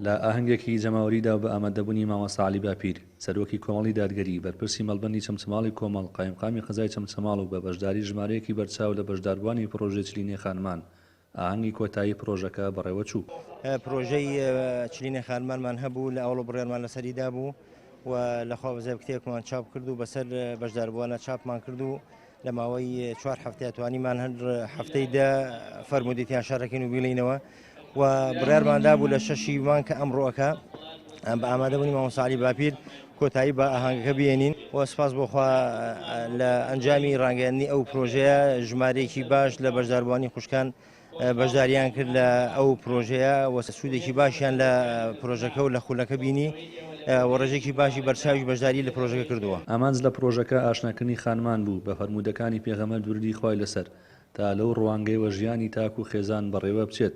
لە ئاهەنگێکی جەماوەریدا و بە ئامادەبوونی مامۆستا عەلی باپیر، سەرۆکی کۆمەڵی دادگەری، بەرپرسی مەڵبەندی چەمچەماڵی کۆمەڵ، قایمقامی قەزای چەمچەماڵ و بە بەشداری ژمارەیەکی بەرچاو لە بەشداربووانی پڕۆژەی چلینەی خانمان، ئاهەنگی کۆتایی پڕۆژەکە بەڕێوەچوو. پرۆژەی چلینەی خانمانمان هەبوو، لە ئەوڵ بڕیارمان لەسەری دابوو و لە خوا بەزیاد کتێبێکمان چاپ کرد و بەسەر بەشداربووانە چاپمان کرد و لە ماوەی چوار هەفتەیە توانیمان هەر هەفتەی دە فەرموودەی شارەکەین و بیڵینەوە و بڕیارمان دابوو لە شەشی مانگ کە ئەمڕۆکە بە ئامادەبوونی مامۆستا عەلی باپیر کۆتایی بە ئاهەنگەکە بێنین و سپاس بۆ خوا لە ئەنجامی ڕاگەیاندنی ئەو پرۆژەیە ژمارەیەکی باش لە بەشداربووانی خوشکان بەشداریان کرد لە ئەو پرۆژەیە و سوودێکی باشیان لە پرۆژەکە و لە خولەکە بینی و ڕێژێکی باشی بەرچاویش بەشداری لە پرۆژەکە کردووە. ئامانج لە پرۆژەکە ئاشناکردنی خانمان بوو بە فەرموودەکانی پێغەمبەر دروودی خوای لەسەر، تا لەو ڕوانگەیەوە ژیانی تاک و خێزان بەڕێوە بچێت،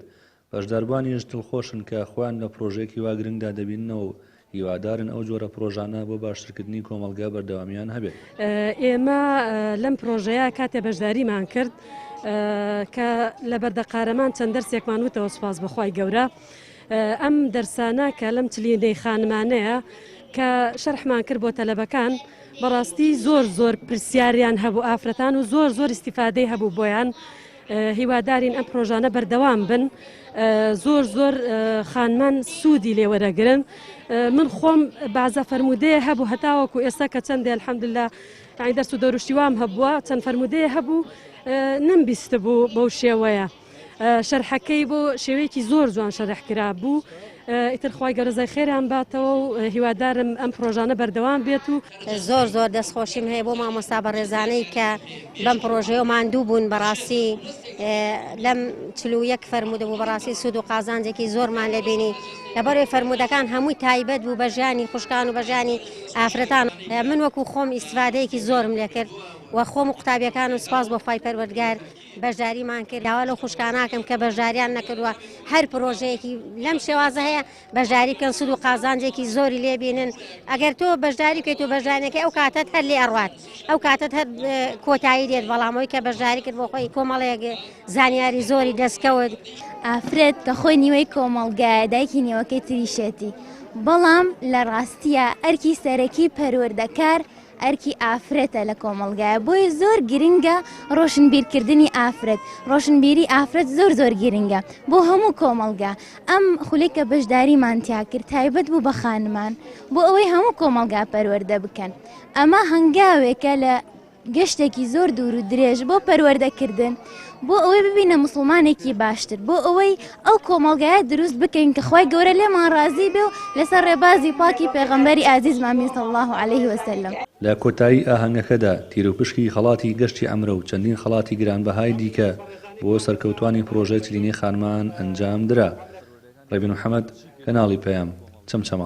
بەشداربووانیش دڵخۆشن کە خۆیان لە پرۆژەیەکی وا گرنگدا دەبیننەوە و هیوادارن ئەو جۆرە پرۆژانە بۆ باشترکردنی کۆمەڵگە بەردەوامییان هەبێت. ئێمە لەم پرۆژەیە کاتێ بەشداریمان کرد کە لە بەردە قارەمان چەند دەرسێکمان وتەوە سوپاس بۆ خوای گەورە ئەم دەرسانە کە لەم چلینەی خانمانەیە کە شەرحمان کرد بۆ تەلەبەکان بەڕاستی زۆر زۆر پرسیاریان هەبوو ئافرەتان و زۆر زۆر ئیستیفادەی هەبوو بۆیان هیوادارین ئەم پرۆژانە بەردەوام بن زۆر زۆر خانمان سوودی لێوەرەگرن من خۆم بازە فەرمودەیە هەبوو هەتاوەکو ئێستا کە چەندێ الحەمدلله یعنی دەرس و دەروشتی وام هەبووە چەند فەرمودەیە هەبوو نەمبیست بوو بەو شێوەیە شەرحەکەی بۆ شێوەیەکی زۆر جوان شەرح کرا بوو ئیتر خوای گەورە جەزای خێریان باتەوە و هیوادارم ئەم پرۆژانە بەردەوام بێت و. زۆر زۆر دەستخۆشیم هەیە بۆ مامۆستا بەڕێزانەی کە بەم پڕۆژەیەوە ماندوو بوون بەڕاستی لەم 41 فەرموودە بوو بەڕاستی سوود و قازانجێکی زۆرمان لێبینی لەبەرەوەی فەرموودەکان هەمووی تایبەت بوو بە ژیانی خوشکان و بە ژیانی ئافرەتان من وەکو خۆم ئیسفادەیەکی زۆرم لێکرد و خۆم و قوتابیەکان و سپاس بۆ خوای پەروەردگار بەشداریمان کرد داوا لەو خوشکاناکەم کە بەشداریان نەکردووە هەر پرۆژەیەکی لەم شێوازە هەیە بەشداری بکەن سود و قازانجێکی زۆری لێبینن ئەگەر تۆ بەشداری بکەیت و بەشدارەکەی ئەو کاتت هەر لێ ئەڕوات ئەو کاتت هەر کۆتایی دێت بەڵام ئەوی کە بەشداری کرد بۆ خۆی کۆمەڵێک زانیاری زۆری دەستکەوت. ئافرەت کە خۆی نیوەی کۆمەڵگایە دایکی نیوەکەی تریشێتی بەڵام لە ڕاستییا ئەرکی سەرەکی پەروەردەکار ئەرکی ئافرەتە لە کۆمەڵگایە بۆیە زۆر گرنگە ڕۆشنبیرکردنی ئافرەت ڕۆشنبیری ئافرەت زۆر زۆر گرنگە بۆ هەموو کۆمەڵگا ئەم خولەی کە بەشداریمان تیا کرد تایبەت بوو بە خانمان بۆ ئەوەی هەموو کۆمەڵگا پەروەردە بکەن ئەمە هەنگاوێکە لە گەشتێکی زۆر دوور و درێژ بۆ پەروەردەکردن بۆ ئەوەی ببینە موسڵمانێکی باشتر بۆ ئەوەی ئەو کۆمەڵگایە دروست بکەین کە خوای گەورە لێمان ڕازی بێ و لەسەر ڕێبازی پاکی پێغەمبەری ئازیزمان بین صلی اللە علیه وسلم. لە کۆتایی ئاهەنگەکەدا تیروپشکی خەڵاتی گەشتی عەمرە و چەندین خەڵاتی گرانبەهای دیکە بۆ سەرکەوتوانی پڕۆژەی چلینەی خانمان ئەنجام درا. ڕێبین محەمەد، کەناڵی پەیام، چەمچەماڵ.